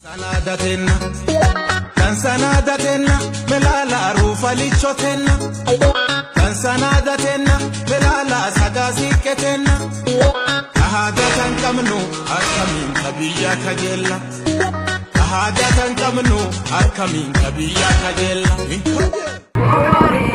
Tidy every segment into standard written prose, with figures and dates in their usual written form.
Sanadatenna, kan sanadatenna, melala rufalichotenna. Kan sanadatenna, melala sagasikketenna. Kahaada kan qabnu akkamiin kabiyya kajeella. Kahaada kan qabnu akkamiin kabiyya kajeella. Hin kajeella.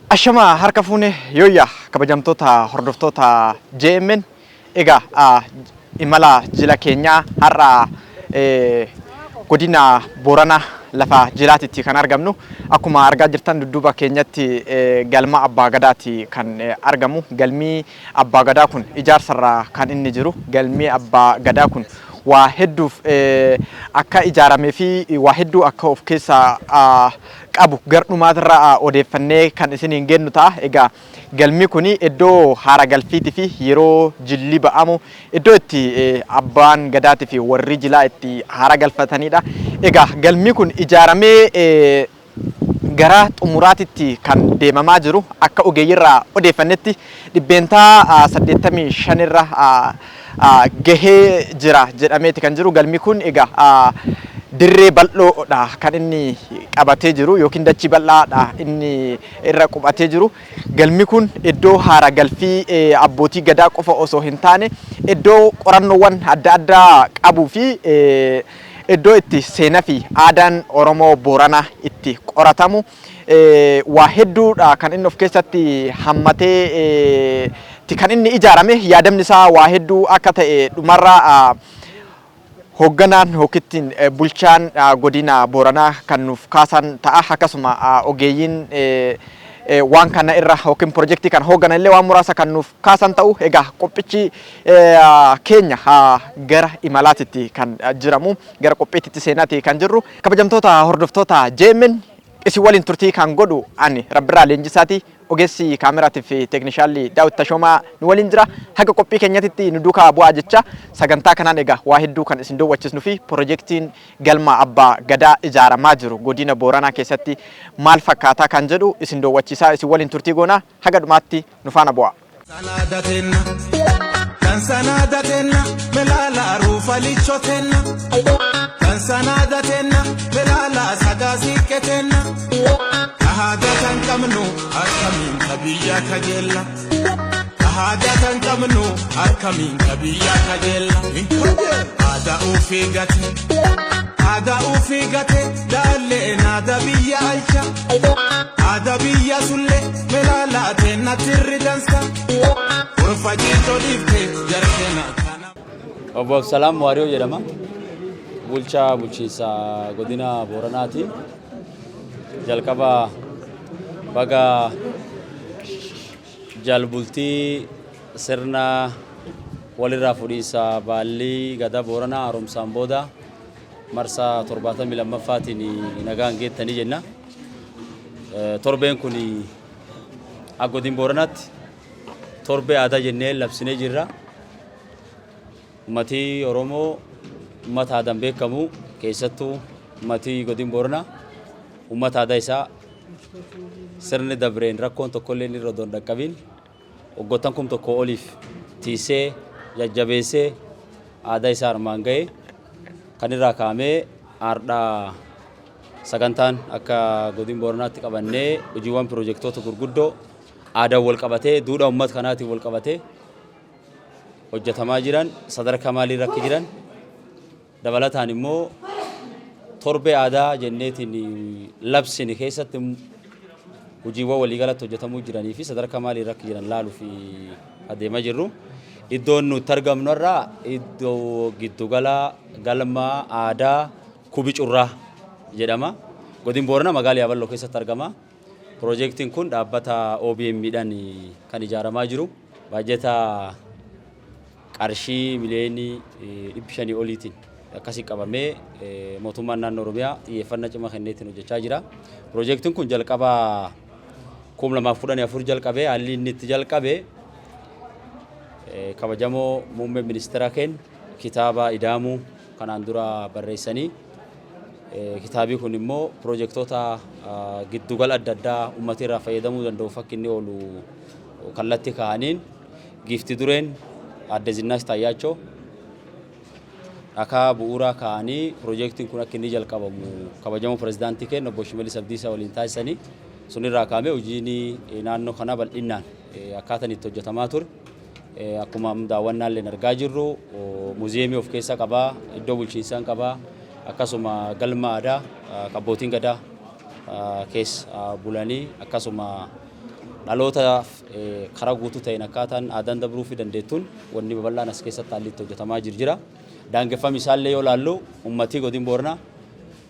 Ashama harka fuune yooyyaa kabajamtoota hordoftoota JMN. Egaa imala jila keenyaa har'a godina Booranaa lafa jilaatitti kan argamnu. Akkuma argaa jirtan dudduuba keenyatti galma Abbaa Gadaati kan argamu. Galmi Abbaa Gadaa kun ijaarsarra kan inni jiru. Galmi Abbaa Gadaa kun waa hedduuf akka ijaaramee fi waa hedduu akka of keessaa qabu gar dhumaatirraa odeeffannee kan isiniin geennu ta'a. Egaa galmi kun iddoo haara galfiitii fi yeroo jilli ba'amu iddoo itti abbaan gadaatii fi warri jilaa itti haara galfatanidha. Egaa galmi kun ijaaramee gara xumuraatitti kan deemamaa jiru akka ogeeyyiirraa odeeffannetti 85% irra gahee jira jedhameeti kan jiru. Galmi kun egaa dirree bal'oodha kan inni qabatee jiru yookiin dachii bal'aadha inni irra qubatee jiru. Galmi kun iddoo haara galfii abbootii gadaa qofa osoo hin taane iddoo qorannoowwan adda addaa qabuu fi iddoo itti seenaa fi aadaan Oromoo Booranaa itti qoratamu waa hedduudha kan inni of keessatti hammatee kan inni ijaarame. Yaadamni isaa waa hedduu akka ta'e dhumarra hoogganaan yookiin bulchaan godina Booranaa kan nuuf kaasan ta'a. Akkasuma ogeeyyiin waan kana irra yookiin pirojektii kana hoogganan illee waan muraasa kan nuuf kaasan ta'u. Egaa qophichi keenya gara imalaatitti kan jiramu gara qophiitti seenaati kan jirru. Kabajamtoota hordoftoota JMN, isin waliin turtii kan godhu ani Rabbirraa Leenjisaati. Ogeessi kaameraatii fi teeknishaalli Daawit Tashoomaa nu waliin jira. Haga qophii keenyatitti nu duukaa bu'aa jecha sagantaa kanaan egaa waa hedduu kan isin daawwachiisnu fi pirojektiin galma Abbaa Gadaa ijaaramaa jiru godina Booranaa keessatti maal fakkaataa kan jedhu isin daawwachiisaa isin waliin turtii goona. Haga dhumaatti nu faana bu'aa. Sanaadatenna Dansanaadatenna melaala ruufalichotenna Dansanaadatenna melaala sagaasiqqetenna Kahaadatan qabnu akkamiin ka biyya kajeella Kahaadatan qabnu akkamiin ka biyya kajeella Aadaa ofii gate Aadaa ofii gate daalleen aadaa biyya alcha Aadaa biyya sullee melaala teenna tirri dansa Gorfa jiitoo dhiifte jarkeena kana. Obbo Absalaam Waariyoo jedhama. Bulchaa bulchiinsa godina Booranaati. Jalqaba baga jalbultii sirna walirraa fuudhiinsa baallii gadaa Booranaa haaromsaan booda marsaa 72ffaatiin nagaan geettanii jenna. Torbeen kun akka godin Booranaatti torbee aadaa jennee labsinee jirra. Uummatii Oromoo uummata aadaan beekamu, keessattuu uummatii godin Booranaa uummata aadaa isaa sirni dabreen rakkoon tokkollee inni irra odoo hin dhaqqabin waggoottan 1000 oliif tiisee jajjabeessee aadaa isaa armaan ga'e. Kan irraa kaa'amee hardhaa sagantaan akka godin Booranaatti qabannee hojiiwwan pirojektoota gurguddoo aadaan wal qabatee, duudhaa uummata kanaatiin wal qabatee hojjetamaa jiran sadarkaa maaliirra akka jiran, dabalataan immoo torbee aadaa jenneetiin labsine keessatti hojiiwwan waliigalatti hojjetamuu jiranii fi sadarkaa maaliirra akka jiran laaluuf adeemaa jirru. Iddoon nuti argamnu irraa iddoo giddugala galma aadaa Kubi Curraa jedhama. Godin Booranaa magaalaa Yaaballoo keessatti argama. Piroojeektiin kun dhaabbata OBM dhaan kan ijaaramaa jiru. Baajata qarshii miliyoonii 500 oliitiin akkasii qabamee mootummaan naannoo Oromiyaa xiyyeeffannaa cimaa kenneetiin hojjechaa jira. Piroojeektiin kun jalqaba 2014 jalqabee, haalli inni itti jalqabe kabajamoo muummee ministeera keenya kitaaba Idaamuu kanaan dura barreessanii, kitaabii kun immoo piroojeektoota giddugala adda addaa uummata irraa fayyadamuu danda'u fakki inni oolu kallattii kaa'aniin, giifti dureen aadde Zinnaash Taayyaachoo dhakaa bu'uuraa kaa'anii piroojeektiin kun akka inni jalqabamu kabajamoo pirezidaantii keenya obbo Shimallis Abdiisaa waliin taasisanii, sunirraa kaa'amee hojiin naannoo kanaa bal'innaan akkaataan itti hojjetamaa ture. Akkuma daawwannaallee argaa jirru, muuziyeemii of keessaa qabaa, iddoo bulchiinsaa qabaa, akkasuma galma aadaa abbootiin gadaa keessa bulanii, akkasuma dhalootaaf karaa guutuu ta'een akkaataan aadaan dabruu fi dandeettuun wanni babal'aan as keessatti haalli itti hojjetamaa jiru jira. Daangeffami isaallee yoo laallu, uummatii godin Booranaa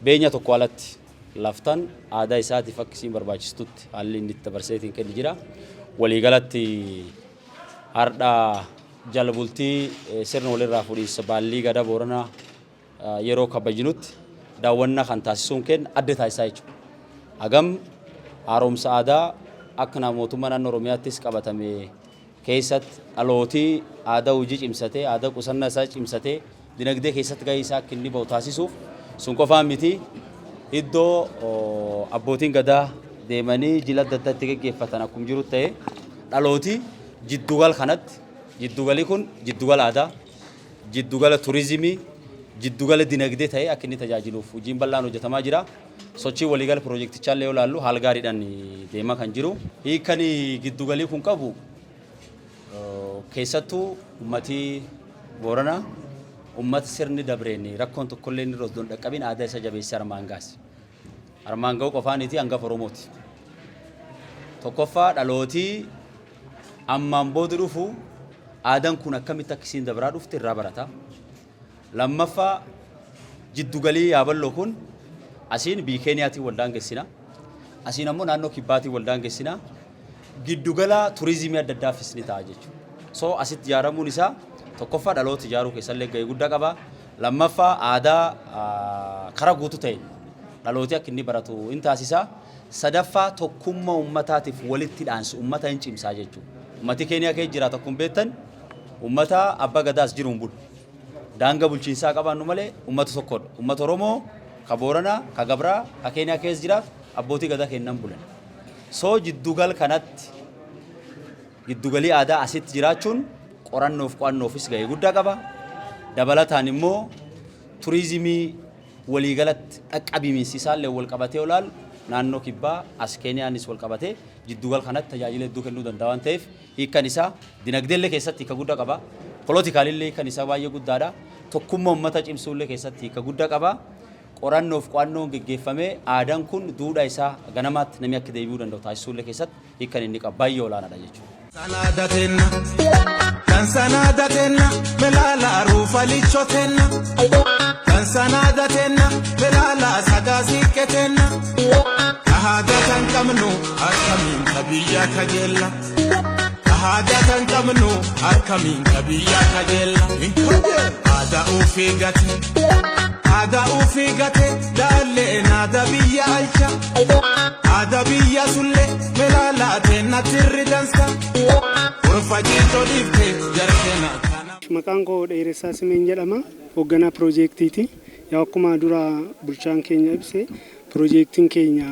beenya tokko alatti laftan aadaa isaatiif akka isiin barbaachistutti haalli inni itti dabarseetiin kennu jira. Waliigalatti har'a jala bultii sirna walirraa fuudhiinsa baallii gadaa Booranaa yeroo kabajnutti daawwannaa kan taasisuun kenna adda taasisaa jechuudha. Hagam haaromsa aadaa akka mootummaa naannoo Oromiyaattis qabatame keessatti dhalootii aadaa hojii cimsatee, aadaa qusannaa isaa cimsatee, dinagdee keessatti gahee isaa akka inni bahu taasisuuf, sun qofaan miti, iddoo abbootiin gadaa deemanii jila adda addaa itti geggeeffatan akkuma jiru ta'e, dhalootii jiddugal kanatti, jiddugalii kun jiddugala aadaa, jiddugala turizimii, jiddugala dinagdee ta'ee akka inni tajaajiluuf hojiin bal'aan hojjetamaa jira. Sochii waliigala piroojeektichaa illee yoo ilaallu haala gaariidhaan deemaa kan jiru. Hiikan giddugalii kun qabu, keessattuu uummatii Booranaa uummata sirni dabreen rakkoon tokkollee inni irra osoo hin dhaqqabin aadaa isa jabeessee armaan gaase. Armaan ga'uu qofaaniiti, hangafa Oromooti. Tokkoffaa, dhalootii ammaan booda dhufu aadaan kun akkamitti akka isiin dabraa dhufte irraa barata. Lammaffaa, jiddugalii Yaaballoo kun asiin biyya Keeniyaatiin wal daangessina. Asiin ammoo naannoo Kibbaatiin wal daangessina. Giddugala turizimii adda addaafis ni ta'a jechuudha. So asitti ijaaramuun isaa tokkoffaa dhaloota ijaaruu keessallee gahee guddaa qaba. Lammaffaa, aadaa karaa guutuu ta'een dhalooti akka inni baratu hin taasisa. Sadaffaa, tokkummaa uummataatiif walitti dhaansu uummata hin cimsaa jechuudha. Uummati Keeniyaa keessa jiraatu akkuma beektan uummata abbaa gadaas jiruun bulu. Daanga bulchiinsaa qabaannu malee uummata tokkodha. Uummata Oromoo ka Booranaa, ka Gabraa, ka Keeniyaa keessa jiraatu abbootii gadaa kennan bulan. So jiddugal kanatti Giddugalii aadaa asitti jiraachuun qorannoof qo'annoofis gahee guddaa qaba. Dabalataan immoo turizimii waliigalatti dhaqqabimiinsi isaallee wal qabatee olaal naannoo kibbaa as Keeniyaanis wal qabatee jiddugal kanatti tajaajila hedduu kennuu danda'a waan ta'eef, hiikkan isaa dinagdeellee keessatti hiika guddaa qaba. Politicalillee hiikkan isaa baay'ee guddaadha. Tokkummaa uummata cimsuullee keessatti hiika guddaa qaba. Qorannoof qo'annoon geggeeffamee aadaan kun duudhaa isaa ganamaatti namni akka deebi'uu danda'u taasisuullee keessatti hiikkan inni qabu baay'ee olaanaadha jechuudha. Sanaadatenna kan sanaadatenna melaala ruufalichotenna kan sanaadatenna melaala sagaasiqqetenna aadaa kan qabnu akkamiin ka biyya kajeella, aadaa kan qabnu akkamiin ka biyya kajeella. Aadaa ofii gate, aadaa ofii gate daalleen aadaa biyya alcha, aadaa biyya sullee melaala teenna tirri dansa gorfa jiitoo dhiifte jarkeena kana. Maqaan koo Dheeressaa Simeen jedhama. Hoogganaa piroojeektiiti. Yaa, akkuma dura bulchaan keenya ibse, piroojeektiin keenya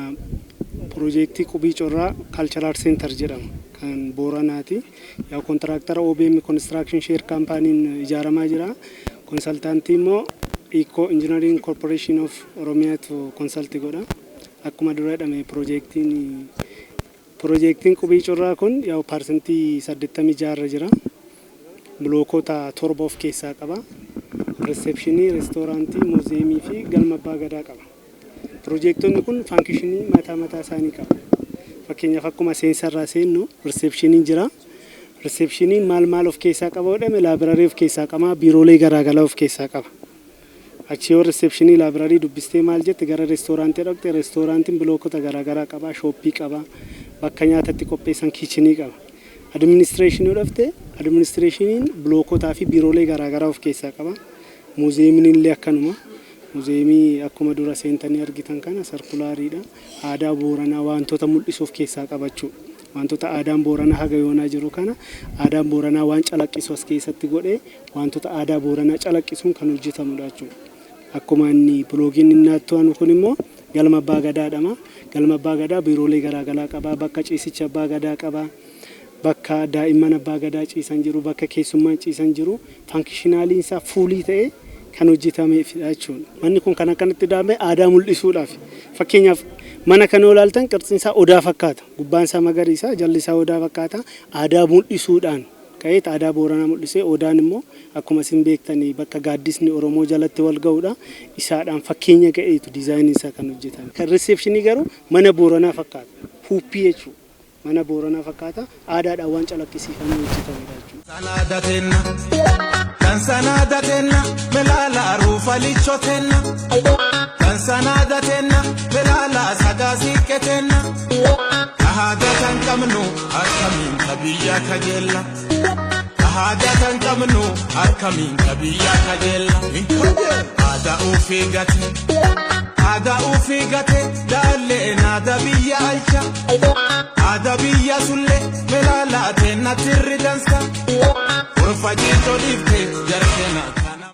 piroojeektii Qubii Corraa Cultural Center jedhama. Kan Booranaati. Yaa, kontiraaktara OBM Construction Share Companyn ijaaramaa jira. Consultantii immoo Eco Engineering Corporation of Oromiyaatu consult godha. Akkuma dura jedhame, piroojeektiin Qubii Corraa kun yaa 86% irra jira. Bilookota 7 of keessaa qaba. Receptionii, reestooraantii, muuziyeemii fi galma abbaa gadaa qaba. Piroojeektonni kun functionii mataa mataa isaanii qaba. Fakkeenyaaf, akkuma seensarraa seennu receptioniin jira. Receptioniin maal maal of keessaa qaba jedhame, library of keessaa qaba, biiroolee garaagaraa of keessaa qaba. Achi yoo receptionii, library dubbistee maal jette, gara reestooraantii dhaqxe, reestooraantiin bilookota garaagaraa qaba, shoppii qaba, bakka nyaatatti qopheessan kitchenii qaba. Administrationii dhufte, administrationiin bilookotaa fi biiroolee garaagaraa of keessaa qaba. Muuziyeemiin illee akkanuma. Muuziyeemii akkuma dura seentanii argitan kana circulariidha. Aadaa Booranaa wantoota mul'isu of keessaa qabachuu. Wantoota aadaan Booranaa haga yoonaa jiru kana, aadaan Booranaa waan calaqqisu as keessatti godhee, wantoota aadaa Booranaa calaqqisuun kan hojjetamudha jechuudha. Akkuma inni bilookiin inni aanu kun immoo galma abbaa gadaadhama. Galma abbaa gadaa biiroolee garaagaraa qaba. Bakka ciisicha abbaa gadaa qaba. Bakka daa'imman abbaa gadaa ciisan jiru, bakka keessummaan ciisan jiru, functionaliin isaa fullii ta'ee kan hojjetameefidha jechuudha. Manni kun kan akkanatti daame aadaa mul'isuudhaaf. Fakkeenyaaf, mana kana yoo ilaaltan qirtsiin isaa odaa fakkaata. Gubbaan isaa magariisa, jalli isaa odaa fakkaata. Aadaa mul'isuudhaan ka'eet aadaa Booranaa mul'isee, odaan immoo akkuma isin beektanii bakka gaaddisni Oromoo jalatti wal ga'uudha. Isaadhaan fakkeenya ga'eetu designiin isaa kan hojjetame. Kan receptionii garuu mana Booranaa fakkaata. Huuppii jechuudha. Mana Booranaa fakkaata. Aadaadhaan waan calaqqisiifamee hojjetamedha jechuudha. Sanaadatenna kan sanaadatenna melaala ruufalichotenna kan sanaadatenna melaala sagaasiqqetenna aadaa kan qabnu akkamiin ka biyya kajeella, aadaa kan qabnu akkamiin ka biyya kajeella. Aadaa ofii gate, aadaa ofii gate daalleen aadaa biyya alcha, aadaa biyya sullee melaala teenna tirri dansa gorfa jiitoo dhiifte.